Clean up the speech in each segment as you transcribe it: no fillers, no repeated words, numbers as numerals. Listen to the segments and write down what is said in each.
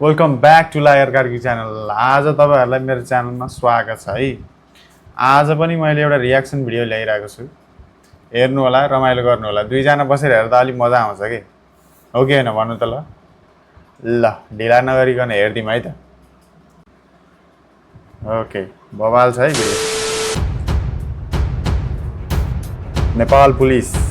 Welcome back to lawyer Karki channel. आज तपाईहरुलाई मेरो च्यानलमा स्वागत छ है। आज पनि मैले एउटा रियाक्सन भिडियो ल्याइरहेको छु। हेर्नु होला, रमाइलो गर्नु होला। दुई जना बसेर हेर्दा अलि मजा आउँछ के। हो कि हैन भन्नु त ल। ल ढिला नगरिकन हेर्दिम है त। ओके, बवाल छ है भिडियो। नेपाल पुलिस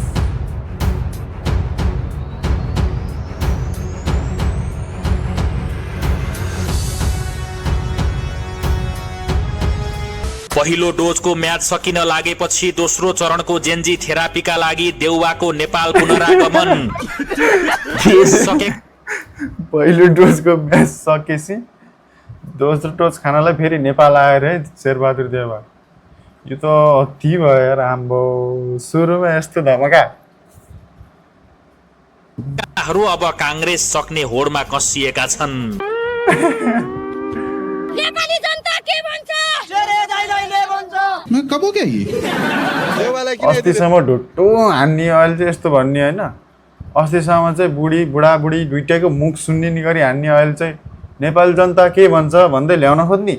पहिलो डोजको म्याच सकिन लागेपछि दोस्रो चरणको जेन्जी थेरापीका लागि देउवाको नेपाल पुनरागमन। पहिलो डोजको म्याच सकेपछि दोस्रो डोज खानलाई फेरि नेपाल आएर है शेरबहादुर देउवा। यो त अति भयो यार आम्बो। सुरुमा यस्तो धमका। अब कांग्रेस सक्ने होडमा कसिएका छन्। नेपाली जनता के भन्छ? मैं कब हो गया ये? अस्तिसम्म ढुट्टो हान्ने अहिले चाहिँ यस्तो भन्ने होइन। अस्तिसम्म चाहिँ बुढाबुढी दुइटैको मुख सुन्ने गरी हान्ने, अहिले चाहिँ नेपाली जनता के भन्छ भन्दै ल्याउन खोज्ने।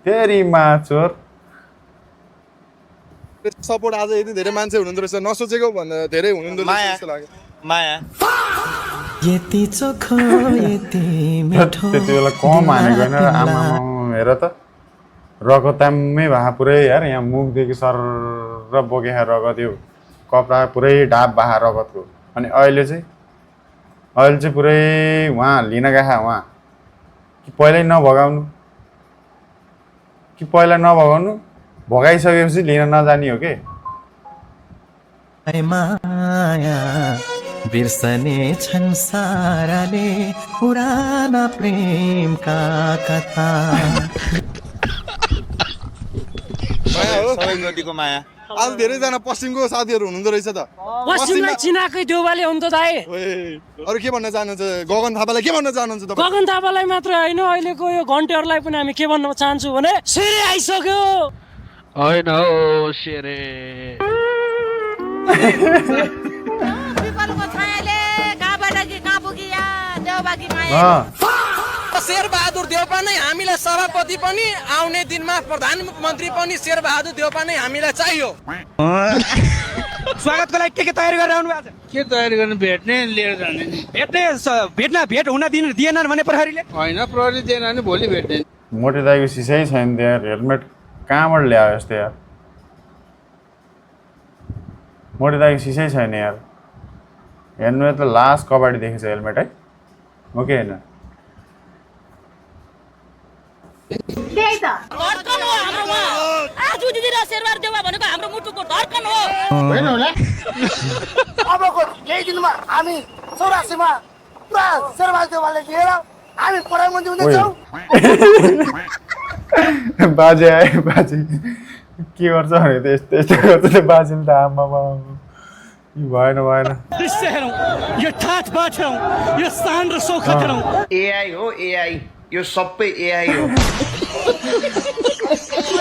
फेरि माचोर सपोर्ट आज यति धेरै मान्छे हुनुहुँदो रहेछ, नसोचेको भन्दा धेरै हुनुहुँदो रहेछ जस्तो लाग्यो। माया यति चोखो यति मिठो त्यति बेला कम हानेको होइन। आमा हेर त रगतामै भए पुरै यार। यहाँ मुखदेखि सर र बोके रगत, यो कपडा पुरै ढाप बाहा रगतको। अनि अहिले चाहिँ पुरै उहाँ लिन गएका उहाँ कि पहिल्यै नभगाउनु कि पहिला नभगाउनु, भगाइसकेपछि लिन नजानी हो के। माया बिर्सने छन् साराले पुराना प्रेमका कथा। सबै नदीको माया। आज धेरैजना पश्चिमको साथीहरू हुनुहुँदो रहेछ त। पश्चिमलाई चिनाकै देउवाले हुन् त दाइ। अरू के भन्न चाहनुहुन्छ? गगन थापालाई के भन्न चाहनुहुन्छ तपाईँ? गगन थापालाई मात्र होइन, अहिलेको यो घन्टेहरूलाई पनि हामी के भन्न चाहन्छु भने सेरे आइसक्यो। होइन हो सेरे। पिपलको छायाले कहाँबाट कि कहाँ पुगिया देउबाकी माया। शेरबहादुर देउपा नै हामीलाई सभापति पनि, आउने दिनमा प्रधानमन्त्री पनि शेरबहादुर देउपा नै हामीलाई चाहियो। स्वागतको लागि के तयारी गरेर आउनु भएको छ? के तयारी गर्नु? भेट्ने लिएर जाने नि। भेट हुन दिएनन् भने प्रहरीले? होइन प्रहरी दिएन भने भोलि भेट्ने। मोटे दाइको सिसै छैन त्यहाँ। हेलमेट कहाँबाट ल्यायो यस्तो यार? मोटे दाइको सिसै छैन यार। हेर्नु त लास्ट कबड्डी देखेछ हेलमेट है। हो कि होइन? त्यही त धड्कन हो हाम्रोमा। आज दिदी र शेरबहादुर देउवा भनेको हाम्रो मुटुको धड्कन हो। होइन होला। अबको केही दिनमा हामी 84मा पुरा शेरबहादुर देउवाले लिएर हामी प्रधानमन्त्री हुनेछौँ। बाजे आए बाजे के गर्छ भने त यस्तो यस्तो गर्छ बाजेले त। आमामा भएन दृश्य हेरौँ, यो ठाट बाट हेरौँ, यो शान र सौखत हेरौँ। एआई हो एआई, यो सबै एआई हो।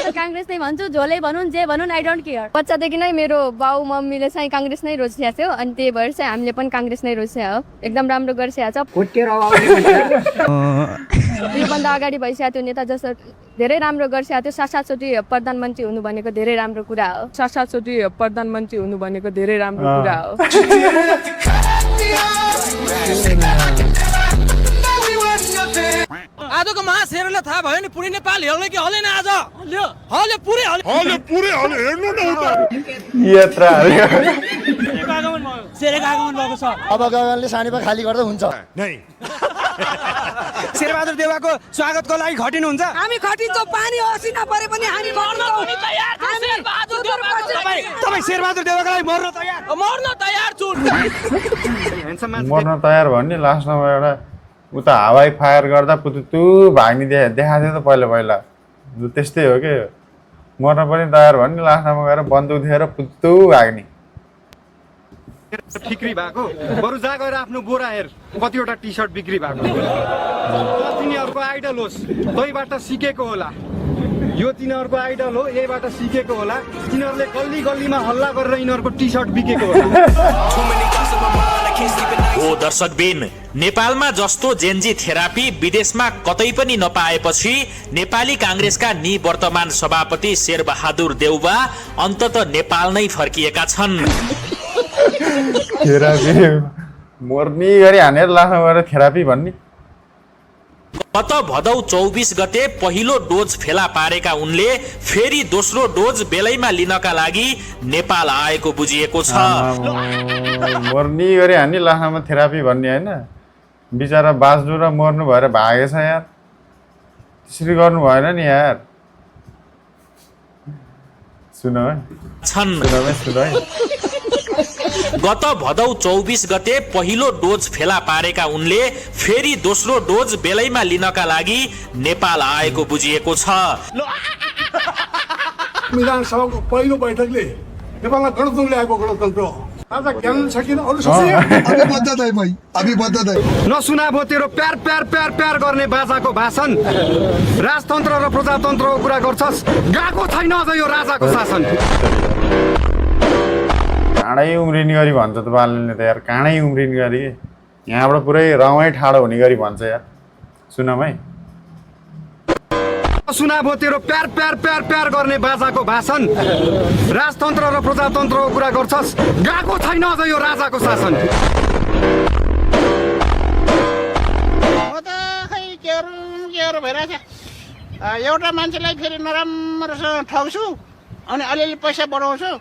कांग्रेस नै भन्छु, झोलै भनौँ जे भनौँ, आई डोन्ट केयर। बच्चादेखि नै मेरो बाउ मम्मीले चाहिँ कांग्रेस नै रोजिरहेको थियो, अनि त्यही भएर चाहिँ हामीले पनि कांग्रेस नै रोजिरहेको हो। एकदम राम्रो गरिसकेको छ। योभन्दा अगाडि भइसकेको थियो नेता जस्तो धेरै राम्रो गरिसकेको थियो। 7-7 चोटि प्रधानमन्त्री हुनु भनेको धेरै राम्रो कुरा हो। 7-7 चोटि प्रधानमन्त्री हुनु भनेको धेरै राम्रो कुरा हो। आजको महाशेरलाई थाहा भयो नि पुरै नेपाल हेर्ने कि हलेन? आज हले पुरै हेर्नु न उता। यात्रा शेरेको आगमन भएको छ। अब गगनले सानीपा खाली गर्दा हुन्छ। शेरबहादुर देउवाको स्वागतको लागि खटिनुहुन्छ? हामी खटिन्छौँ, पानी असिना परे पनि हामी तपाईँ शेरबहादुर देउवाको लागि मर्न तयार छु। मर्न तयार भन्ने लास्टमा एउटा उता हवाई फायर गर्दा पुतुतु भाग्ने देखाएको थियो त पहिला। त्यस्तै हो कि मर्न पनि तयार भन्ने, लास्टमा गएर बन्दुक दिएर पुतुतु भाग्ने। बिक्री भएको बरु जा गएर आफ्नो बोरा हेर कतिवटा टी सर्ट बिक्री भएको। तिनीहरूको आइडल होस्, तैबाट सिकेको होला। यो तिनीहरूको आइडल हो, यहीबाट सिकेको होला। तिनीहरूले गल्ली गल्लीमा हल्ला गरेर यिनीहरूको टी सर्ट बिकेको होला। हो दर्शकबिन, नेपालमा जस्तो जेन्जी थेरापी विदेशमा कतै पनि नपाएपछि नेपाली कांग्रेसका निवर्तमान सभापति शेरबहादुर देउवा अन्तत नेपाल नै फर्किएका छन्। थेरापी मर्नी गरी हानेर लाखमा गएर थेरापी भन्ने। गत भदौ 24 गते पहिलो डोज फेला पारेका उनले फेरि दोस्रो डोज बेलैमा लिनका लागि नेपाल आएको बुझिएको छ। मर्नी गरी हान्ने लाखमा थेरापी भन्ने होइन। बिचरा बाँच्नु र मर्नु भएर भागेछ यार। त्यसरी गर्नु भएन नि यार। सुन है। गत भदौ 24 गते पहिलो डोज फेला पारेका उनले फेरि दोस्रो डोज बेलैमा लिनका लागि नेपाल आएको बुझिएको छ। संविधान सभाको पहिलो बैठकले नेपालमा गणतन्त्र ल्याएको गणतन्त्र आज ज्ञान छ किन अरु सबै नसुना भो तेरो प्यार प्यार प्यार प्यार गर्ने बाजाको भाषण, राजतन्त्र र प्रजातन्त्रको कुरा गर्छस्, गएको छैन अझ यो राजाको शासन। काँडै उम्रिने गरी भन्छ त बालले त यार। काँडै उम्रिने गरी यहाँबाट पुरै रौँ ठाडो हुने गरी भन्छ यार। सुनम है। सुना भो तेरो प्यार प्यार प्यार प्यार गर्ने बाजाको भाषण, राजतन्त्र र प्रजातन्त्रको कुरा गर्छस्, गएको छैन अझ यो राजाको शासन। म त खै के गरौँ भइरहेछ। एउटा मान्छेलाई फेरि नराम्रोसँग ठग्छु अनि अलिअलि पैसा बढाउँछु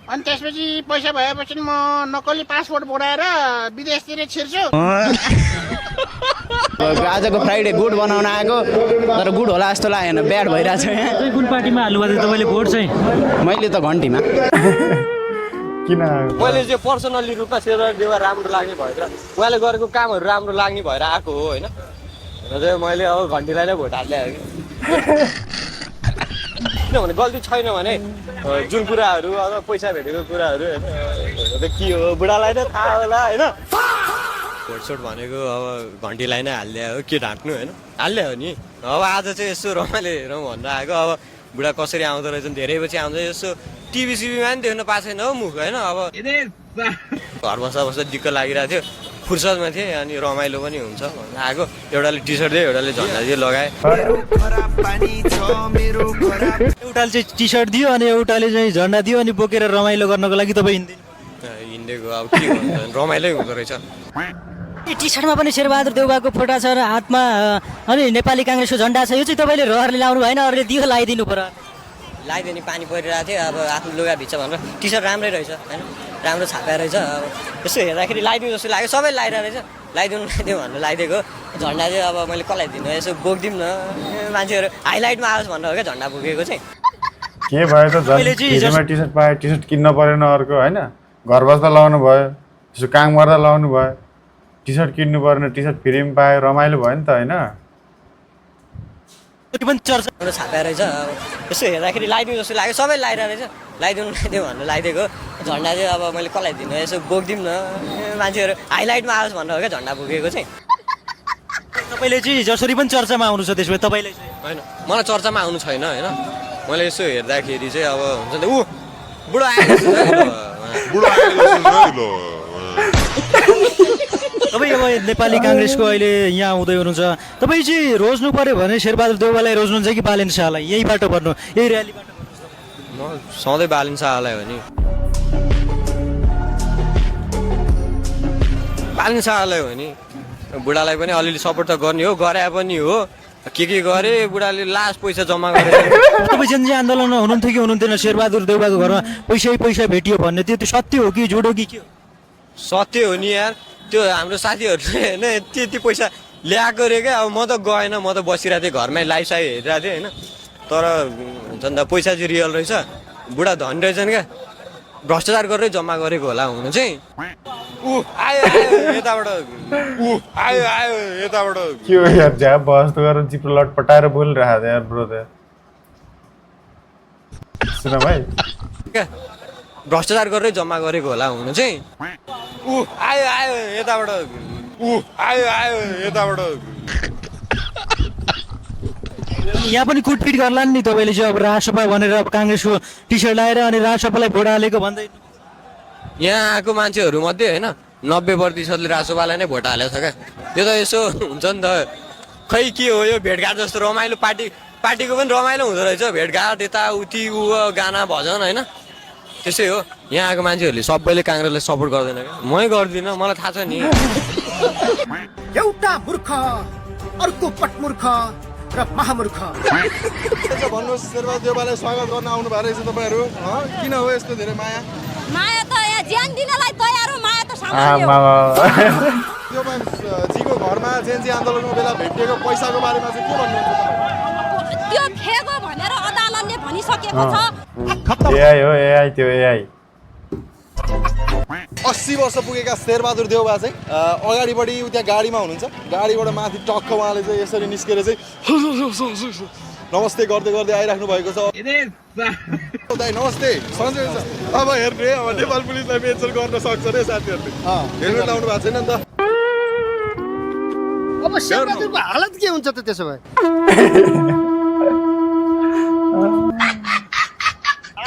अनि त्यसपछि पैसा भएपछि म नक्कली पासपोर्ट बनाएर विदेशतिर छिर्छु। आजको फ्राइडे गुड बनाउन आएको तर गुड होला जस्तो लागेन, ब्याड भइरहेछ यहाँ। कुन पार्टीमा हाल्नुभयो तपाईँले भोट चाहिँ? मैले त घन्टीमा। किन मैले चाहिँ पर्सनल्ली रूपमा शेरबहादुर देउवा राम्रो लाग्ने भएर उहाँले गरेको कामहरू राम्रो लाग्ने भएर आएको हो होइन। चाहिँ मैले अब घन्टीलाई नै भोट हाल्दै कि किनभने गल्ती छैन भने जुन कुराहरू अब पैसा भेटेको कुराहरू होइन के हो बुढालाई नै थाहा होला होइन। भोटसोट भनेको अब घन्टीलाई नै हालिदियो हो, के ढाँट्नु होइन, हालिदियो हो नि। अब आज चाहिँ यसो रमाइलो हेरौँ भनेर आएको। अब बुढा कसरी आउँदो रहेछ धेरै पछि आउँछ, यसो टिभी सिभीमा पनि देख्न पाएको छैन हो मुख होइन। अब घर बस्दा बस्दा दिक्क लागिरहेको थियो, फुर्सदमा थिएँ अनि रमाइलो पनि हुन्छ भनेर आएको। एउटाले टी सर्ट दियो, एउटाले झन्डा दियो लगाए। एउटाले चाहिँ टी सर्ट दियो अनि एउटाले चाहिँ झन्डा दियो अनि बोकेर रमाइलो गर्नको लागि तपाईँ हिँडेको अब के गर्नु, रमाइलै हुँदो रहेछ। टी सर्टमा पनि शेरबहादुर देउवाको फोटो छ र हातमा अनि नेपाली काङ्ग्रेसको झन्डा छ। यो चाहिँ तपाईँले रहरले लाउनु भएन, अरूले दियो लगाइदिनु पर्यो। लगाइदिने पानी परिरहेको थियो, अब आफ्नो लुगा भिज्छ भनेर टी सर्ट राम्रै रहेछ होइन, राम्रो छापेर रहेछ। अब यसो हेर्दाखेरि लगाइदिउँ जस्तो लाग्यो, सबै लगाइरहेको रहेछ। लगाइदिउँ भनेर लगाइदिएको झन्डा चाहिँ अब मैले कसलाई दिनु, यसो बोकिदिउँ न मान्छेहरू हाइलाइटमा आओस् भनेर हो क्या झन्डा बोकेको चाहिँ। के भयो त झन् टी सर्ट पायो, टी सर्ट किन्न परेन अर्को होइन। घर बस्दा लगाउनु भयो, यसो काम गर्दा लगाउनु भयो, टी सर्ट किन्नु परेन, टी सर्ट फ्री पनि पायो, रमाइलो भयो नि त होइन। छापेर रहेछ, यसो हेर्दाखेरि लगाइदिउँ जस्तो लाग्यो, सबै लगाइरहेको रहेछ। लगाइदिउँ भनेर लगाइदिएको झन्डा चाहिँ अब मैले कसलाई दिनु, यसो बोकिदिउँ न मान्छेहरू हाइलाइटमा आओस् भनेर हो क्या झन्डा बोकेको चाहिँ। तपाईँले चाहिँ जसरी पनि चर्चामा आउनु छ त्यसमा तपाईँले होइन, मलाई चर्चामा आउनु छैन होइन। मैले यसो हेर्दाखेरि चाहिँ अब हुन्छ नि ऊ बुढो तपाईँ अब नेपाली काङ्ग्रेसको अहिले यहाँ आउँदै हुनुहुन्छ, तपाईँ चाहिँ रोज्नु पर्यो भने शेरबहादुर देउवालाई रोज्नुहुन्छ कि बालेन शाहलाई? यही बाटो पर्नु, यही र्यालीबाट म सधैँ बालेन शाहलाई हो नि। बालेन शाहलाई हो नि। बुढालाई पनि अलिअलि सपोर्ट त गर्ने हो, गरे पनि हो। के गरे बुढाले लास्ट पैसा जम्मा गरेर। तपाईँ जेन्जी आन्दोलनमा हुनुहुन्थ्यो कि हुनुहुन्थेन? शेरबहादुर देउवाको घरमा पैसा भेटियो भन्ने त्यो सत्य हो कि झुटो कि के हो? सत्य हो नि यार, त्यो हाम्रो साथीहरूले होइन त्यति पैसा ल्याएको रे क्या। अब म त गएन, म त बसिरहेको थिएँ घरमै लाइभ साइभ हेरिरहेको थिएँ होइन। तर हुन्छ नि त पैसा चाहिँ रियल रहेछ, बुढा धनी रहेछन् क्या, भ्रष्टाचार गरेर जम्मा गरेको होला हुनु चाहिँ। आयो यताबाट के हो यार, झ्याप बस्तो गरेर चिप्लो लटपटाएर बोलिरहेको यार ब्रो त। सुन भाइ, क्या भ्रष्टाचार गरेर जम्मा गरेको होला हुनु चाहिँ। आयो यताबाट यहाँ पनि कुटपिट गर्ला नि तपाईँले चाहिँ। अब राजसभा भनेर अब काङ्ग्रेसको टी सर्ट लगाएर अनि राजसभालाई भोट हालेको भन्दै यहाँ आएको मान्छेहरू मध्ये होइन 90% रासोपालाई नै भोट हालेको छ क्या। त्यो त यसो हुन्छ नि त, खै के हो यो भेटघाट जस्तो रमाइलो, पार्टीको पनि रमाइलो हुँदो रहेछ, भेटघाट यताउति गाना भजन होइन, त्यसै हो। यहाँ आएको मान्छेहरूले सबैले काङ्ग्रेसलाई सपोर्ट गर्दैन क्या, मै गर्दिनँ, मलाई थाहा छ नि। एउटा मूर्ख, अर्को पटमूर्ख र महामूर्ख। भन्नुहोस् शेरबहादुर देउवालाई स्वागत गर्न आउनु भएको रहेछ तपाईँहरू, किन हो यस्तो धेरै माया? माया त यहाँ ज्यान दिनलाई तयार हो, माया त सामान्य हो। देउवाजीको घरमा जेएनजी आन्दोलनको बेला भेटिएको पैसाको बारेमा चाहिँ के भन्नुहुन्छ तपाईँ? त्यो खेगो भनेर अदालतले भनिसकेको छ। एआई हो, एआई, त्यो एआई। 80 वर्ष पुगेका शेरबहादुर देउवा चाहिँ अगाडिपट्टि त्यहाँ गाडीमा हुनुहुन्छ, गाडीबाट माथि टक्क उहाँले चाहिँ यसरी निस्केर चाहिँ नमस्ते गर्दै गर्दै आइराख्नु भएको छ। दाइ नमस्ते, सन्चै हुन्छ? अब हेर्नु है, अब नेपाल पुलिसलाई मेन्सन गर्न सक्छ रे साथीहरूले, हेल्मेट लाउनु भएको छैन नि त। अब शेरबहादुरको हालत के हुन्छ त त्यसो भए?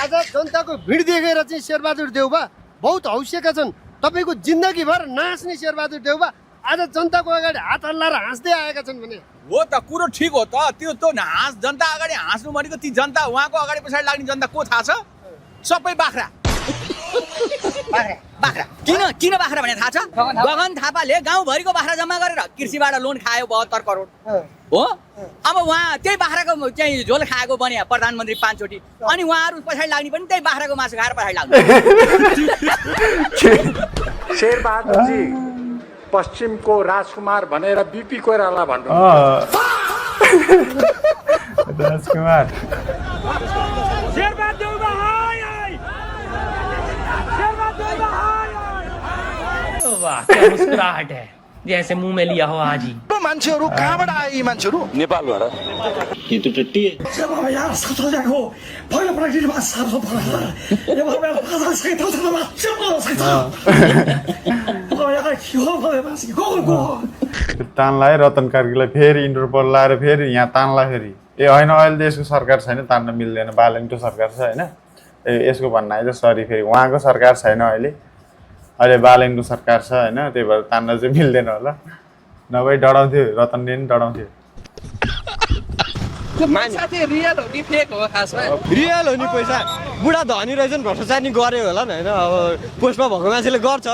आज जनताको भिड देखेर चाहिँ शेरबहादुर देउवा बहुत हौसिएका छन्। तपाईँको जिन्दगीभर नाच्ने शेरबहादुर देउवा आज जनताको अगाडि हात हल्लाएर हाँस्दै आएका छन् भने हो त, कुरो ठिक हो त। त्यो जनता अगाडि हाँस्नु भनेको ती जनता, उहाँको अगाडि पछाडि लाग्ने जनता को थाहा छ? सबै बाख्रा। बाख्रा किन बाख्रा भने थाहा छ? गगन थापाले गाउँभरिको बाख्रा जम्मा गरेर कृषिबाट लोन खायो 72 करोड हो। अब उहाँ त्यही बाख्राको चाहिँ झोल खाएको बन्या प्रधानमन्त्री 5 चोटि, अनि उहाँहरू पछाडि लाग्ने पनि त्यही बाख्राको मासु खाएर पछाडि लाग्नु। शेरबहादुरजी पश्चिमको राजकुमार भनेर बिपी कोइराला भन्नु। राजकुमार वाह, क्या मुस्कुराहट है, जैसे मुंह में लिया हो आज ही। मान्छेहरू कहाँबाट आए यी मान्छेहरू? नेपालबाट। कि त्यो टट्टी यार साथो जाको पहिलो प्रकृतिमा साथो पर्छ। यो भएर फाजा सहित थामा चप्पल सहित। अब यार के हो भने मान्छे गो तान लायो रतन कार्कीलाई, फेरि इन्टरपोल लाएर फेरि यहाँ तान्ला फेरि। ए होइन, अहिले देशको सरकार छैन, तान्न मिल्दैन, बालेनको सरकार छ होइन। यसको भन्न आइज सरी, फेरि उहाँको सरकार छैन अहिले बालेनको सरकार छ होइन, त्यही भएर तान्न चाहिँ मिल्दैन होला, नभए डराउँथ्यो, रतनले नि डराउँथ्यो। रियल हो नि पैसा, बुढा धनी रहेछ नि, भ्रष्टाचार नि गऱ्यो होला नि होइन। अब पोस्टमा भएको मान्छेले गर्छ।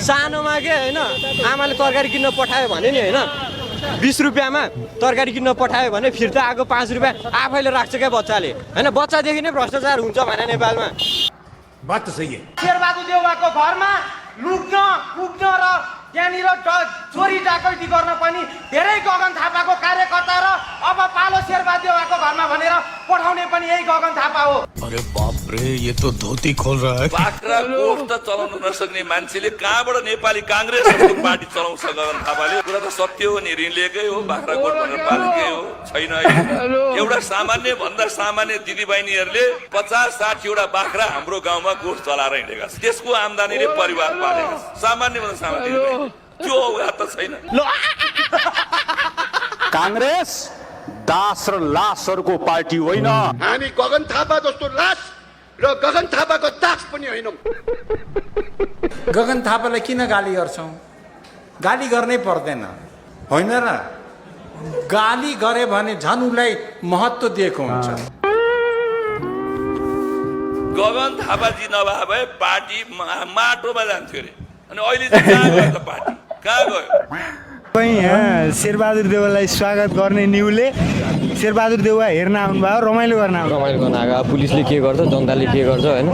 सानोमा के होइन, आमाले तरकारी किन्न पठायो भने नि होइन, 20 रुपियाँमा तरकारी किन्न पठायो भने फिर्ता आएको 5 रुपियाँ आफैले राख्छ क्या बच्चाले होइन। बच्चादेखि नै भ्रष्टाचार हुन्छ भने नेपालमा। बात त सही है। शेरबहादुर देउवाको घरमा लुट्न कुट्न र त्यहाँनिर चोरी डाकैती गर्न पनि धेरै गगन थापाको कार्यकर्ता र अब पालो शेरबहादुर देउवाको घरमा भनेर पठाउने पनि यही गगन थापा हो। अरे बाप रे, ये तो धोती खोल रहा है। बाख्रा गोठ त चलाउन नसक्ने मान्छेले कहाँबाट नेपाली काङ्ग्रेस जस्तो पार्टी चलाउँछ? गगन थापाले कुरा त सत्य हो नि, ऋण लिएकै हो, बाख्रा गोठ भनेर पालेकै हो, छैन अहिले। एउटा सामान्य भन्दा सामान्य दिदीबहिनीहरूले 50-60 वटा बाख्रा हाम्रो गाउँमा गोठ चलाएर हिँडेका छन्, त्यसको आम्दानीले परिवार पालेका छन्। सामान्य भन्दा सामान्य त्यो त छैन। कांग्रेस दास र लासहरूको पार्टी होइन। हामी गगन थापा जस्तो लास र गगन थापाको दास पनि होइनौँ। गगन थापालाई किन गाली गर्छौँ? गाली गर्नै पर्दैन होइन र? गाली गरे भने झन् उसलाई महत्त्व दिएको हुन्छ। गगन थापाजी नभए भए पार्टी माटोमा जान्थ्यो अरे, अनि अहिले चाहिँ कहाँ गयो त पार्टी, कहाँ गयो? यहाँ शेरबहादुर देउवालाई स्वागत गर्ने न्युले शेरबहादुर देउवा हेर्न आउनुभयो, रमाइलो गर्न आउनु। रमाइलो गर्न आएको, पुलिसले के गर्छ, जनताले के गर्छ होइन,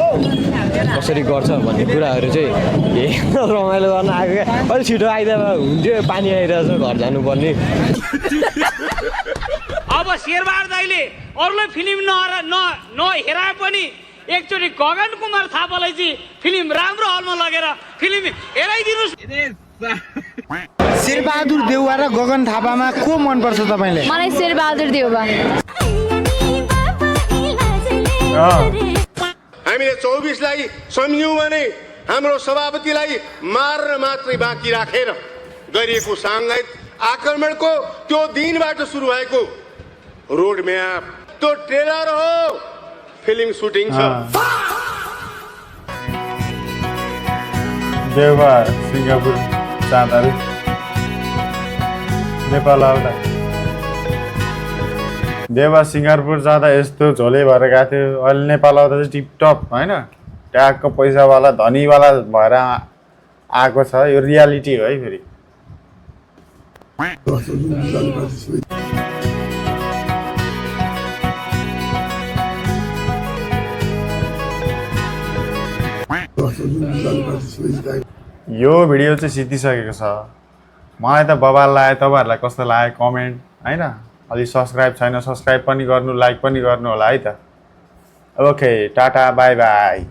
कसरी गर्छ भन्ने कुराहरू चाहिँ हेर्न रमाइलो गर्न आएको क्या। अलिक छिटो आइदा हुन्थ्यो, पानी आइरहेछ, घर जानुपर्ने। अब शेरबहादुर दाइले अरूलाई फिल्म नहेराए पनि एकचोटि गगन कुमार थापालाई चाहिँ फिल्म राम्रो हलमा लगेर फिल्म हेराइदिनुहोस्। शेरबहादुर देउवा र गगन थापामा को मनपर्छ तपाईँले? मलाई शेरबहादुर देउवा। हामीले 24लाई सम्झ्यौँ भने हाम्रो सभापतिलाई मार्न मात्रै बाँकी राखेर गरिएको साङ्घाई आक्रमणको त्यो दिनबाट सुरु भएको रोड म्याप, त्यो ट्रेलर हो, फिल्म सुटिङ छ। देउबा सिङ्गापुर जाँदाहरू नेपाल आउँदा देउबा सिङ्गापुर जाँदा यस्तो झोले भएर गएको थियो अहिले नेपाल आउँदा चाहिँ टिपटप होइन ट्यागको पैसावाला धनीवाला भएर आएको छ यो रियालिटी हो है फेरि यो भिडियो चाहिँ सिद्धिसकेको छ मलाई त बबाल लाग्यो तपाईँहरूलाई कस्तो लाग्यो कमेन्ट होइन अलि सब्सक्राइब छैन सब्सक्राइब पनि गर्नु लाइक पनि गर्नु होला है त ओके टाटा बाई बाई